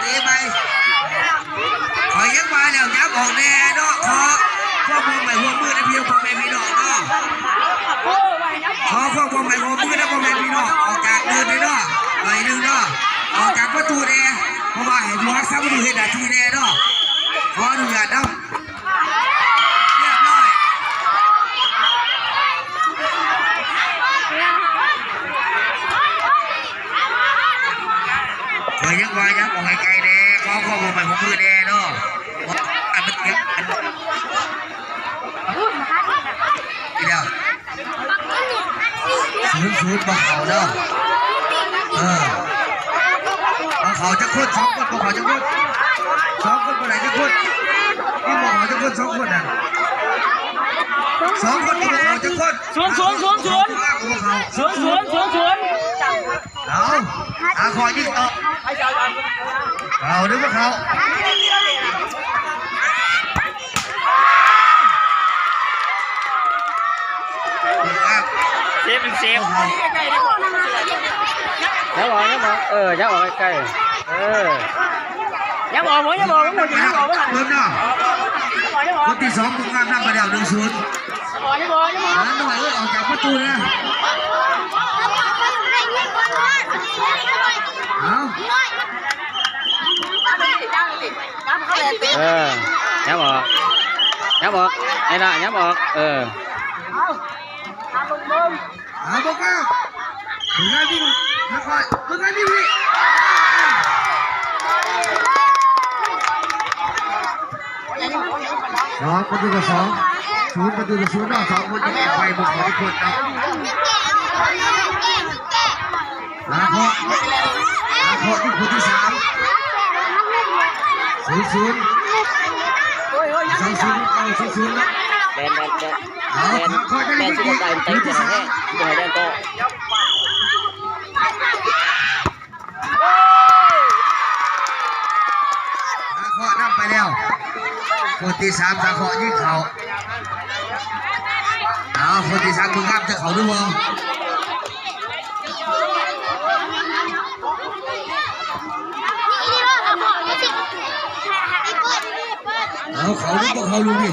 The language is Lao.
ເຕະໄປ ຂ້ອຍຍັງວ່າແລ້ວ ຫຍັບອອກແດ່ເນາະ. ຂໍຄວາມຮ່ວມໄມ້ຮ່ວມມືນຳພີ່ ພໍ່ແມ່ພີ່ນ້ອງເນາະ. ຂໍຄວາມຮ່ວມໄມ້ຮ່ວມມືນຳພໍ່ແມ່ພີ່ນ້ອງ ອອກຈາກເດີ່ນເດ້ເນາະ ໜ້ອຍໜຶ່ງເນາະ ອອກຈາກປະຕູແດ່ ເພາະວ່າໃຫ້ຜູ້ຮັກສາປະຕູເຮັດໜ້າທີ່ແດ່ເນາະ. ຂໍອະນຸຍາດນຳ. ຮຽບຮ້ອຍ. ຂ້ອຍຍັງວ່າຍັບອອກໄກໆແດ່ ຂໍຄວາມຮ່ວມໄມ້ຮ່ວມມືແດ່ເນາະ. ອັນມັນ ອັນ ດຽວ ສູນສູນ ບໍ່ເຂົ້າເດີ. ເອີ ບໍ່ເຂົ້າຈັກຄົນ ສອງຄົນ ບໍ່ເຂົ້າຈັກຄົນ ສອງຄົນ ບໍ່ໄດ້ຈັກຄົນ. ມີບໍ່ເຂົ້າຈັກຄົນ ສອງຄົນນະ ສອງຄົນກໍບໍ່ເຂົ້າຈັກຄົນ. ສູນສູນ ສູນສູນ ສູນສູນ ສູນສູນ. ເອົາ ຫາຂໍ້ຍິງຕໍ່ ເຂົ້າຫຼືບໍ່ເຂົ້າ? ເຊຟ ເຊฟ ຍັບອອກ ຍັບອອກ ເອີ ຍັບອອກໃກ້ໆ ເອີ ຍັບອອກ ຍັບອອກ ຍັບອອກ ຍັບອອກ. ຄົນທີສອງ ບຸນງາມນຳໄປແລ້ວ ໜຶ່ງສູນ. ຫຼານນ້ອຍເອີຍ ອອກຈາກປະຕູນະ. ເອົາ ເອີ ຍັບອອກ ຍັບອອກ ໃຫ້ລະ ຍັບອອກ ເອີ. ເອົາ ເອົາ ເອົາ ເອົາ ເອົາ ເອົາ ເອົາ ເອົາ ເອົາ ເອົາ ເອົາ ເອົາ ເອົາ ເອົາ ເອົາ ເອົາ ເອົາ ເອົາ ເສາເຄາະນຳໄປແລ້ວ ຄົນທີສາມ ສາເຄາະຍິງເຂົ້າ. ເອົາ ຄົນທີສາມ ບຸນງາມຈະເຂົ້າຫຼືບໍ່? ເອົາ ເຂົ້າຫຼືບໍ່ເຂົ້າລູກນີ້?